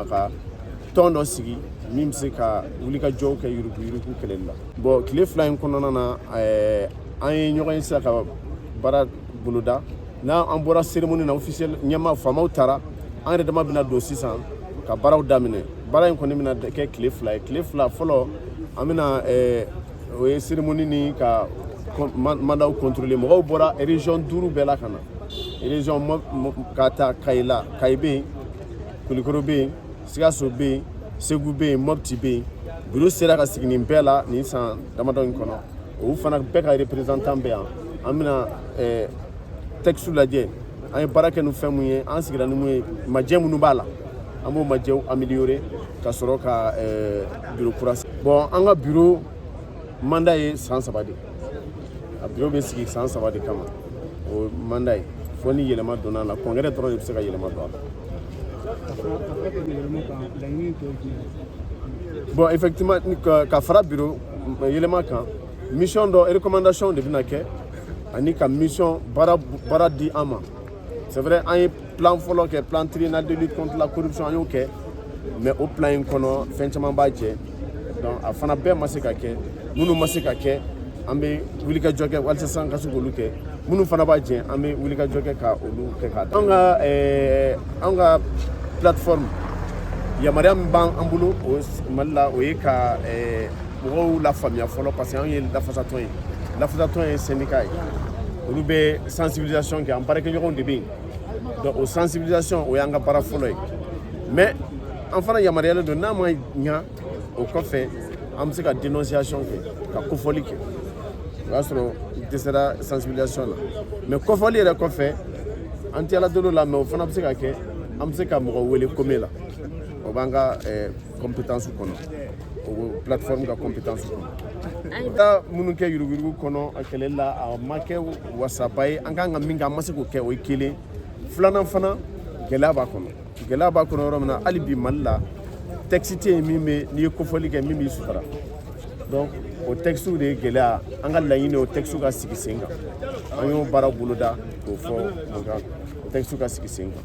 Ka tɔn dɔ sigi min bɛ se ka wulikajɔw kɛ yuruguyurugu kɛlɛli la. Bon, tile 2 in kɔnɔna na, an ye ɲɔgɔn ye sisan ka baara boloda. N'an bɔra cérémonie na officiel, ɲɛmaa faamaw taara, an yɛrɛ dama bɛna don sisan ka baaraw daminɛ. Baara in kɔni bɛna kɛ tile 2 ye. Tile 2 fɔlɔ, an bɛna o ye cérémonie ni ka mandatw contrôler. Mɔgɔw bɔra région duuru bɛɛ la ka na, région ka taa Kayi la, Kayi bɛ yen, Kulikoro bɛ yen, Sikaso bɛ yen, Segu bɛ yen, Mopti bɛ yen. Bureau sera ka sigi nin bɛɛ la nin san damadɔ in kɔnɔ. Olu fana bɛɛ ka représentant bɛ yan. An bɛna texte lajɛ, an ye baara kɛ ni fɛn mun ye, an sigira ni mun ye, majɛ minnu b'a la, an b'o majɛw améliorer ka sɔrɔ ka bureau kura. Bon, an ka bureau mandat ye san 3 de. A bureau bɛ sigi san 3 de kama. O mandat ye fo ni yɛlɛma donna a la, congrès dɔrɔn de bɛ se ka yɛlɛma don a la. Bon, effectivement, ka fara bureau yɛlɛma kan, mission dɔ, recommandation de bɛna kɛ ani ka mission baara di an ma. C'est vrai, an ye plan fɔlɔ kɛ, plan triennal de lutte contre la corruption, an y'o kɛ, mais o plan in kɔnɔ, fɛn caman b'a jɛ. Donc a fana bɛɛ ma se ka kɛ. Minnu ma se ka kɛ, an bɛ wulikajɔ kɛ walasa an ka se k'olu kɛ. Minnu fana b'a jɛ, an bɛ wulikajɔ kɛ ka olu kɛ k'a an ka plateforme, yamaruya min b'an bolo o Mali la, o ye ka mɔgɔw lafaamuya fɔlɔ, parce que anw ye lafasatɔn ye. Lafasatɔn ye syndicat ye, olu bɛ sensibilisation kɛ, an baarakɛɲɔgɔnw de bɛ yen. Donc o sensibilisation, o y'an ka baara fɔlɔ ye. Mais an fana yamaruyalen don, n'a ma ɲa, o kɔfɛ an bɛ se ka dénonciation kɛ, ka kofɔli kɛ. O y'a sɔrɔ dɛsɛra sensibilisation na. Mais kɔfɔli yɛrɛ kɔfɛ, an tɛ ala deli la, mais o fana bɛ se ka kɛ, an bɛ se ka mɔgɔ wele comé la. O b'an ka compétence kɔnɔ, o plateforme ka compétence kɔnɔ. Taa minnu kɛ yuruguyurugu kɔnɔ, a kɛlɛli la, a ma kɛ wasaba ye. An kan ka min kɛ, an ma se k'o kɛ. O ye kelen. Filanan fana, gɛlɛya b'a kɔnɔ. Gɛlɛya b'a kɔnɔ yɔrɔ min na, hali bi Mali la, texte tɛ yen min bɛ, n'i ye kofɔli kɛ, min b'i sutura. Donc o texte de ye gɛlɛya. An ka laɲini, o texte ka sigi sen kan. An y'o baara boloda k'o fɔ, o ka texte ka sigi sen kan.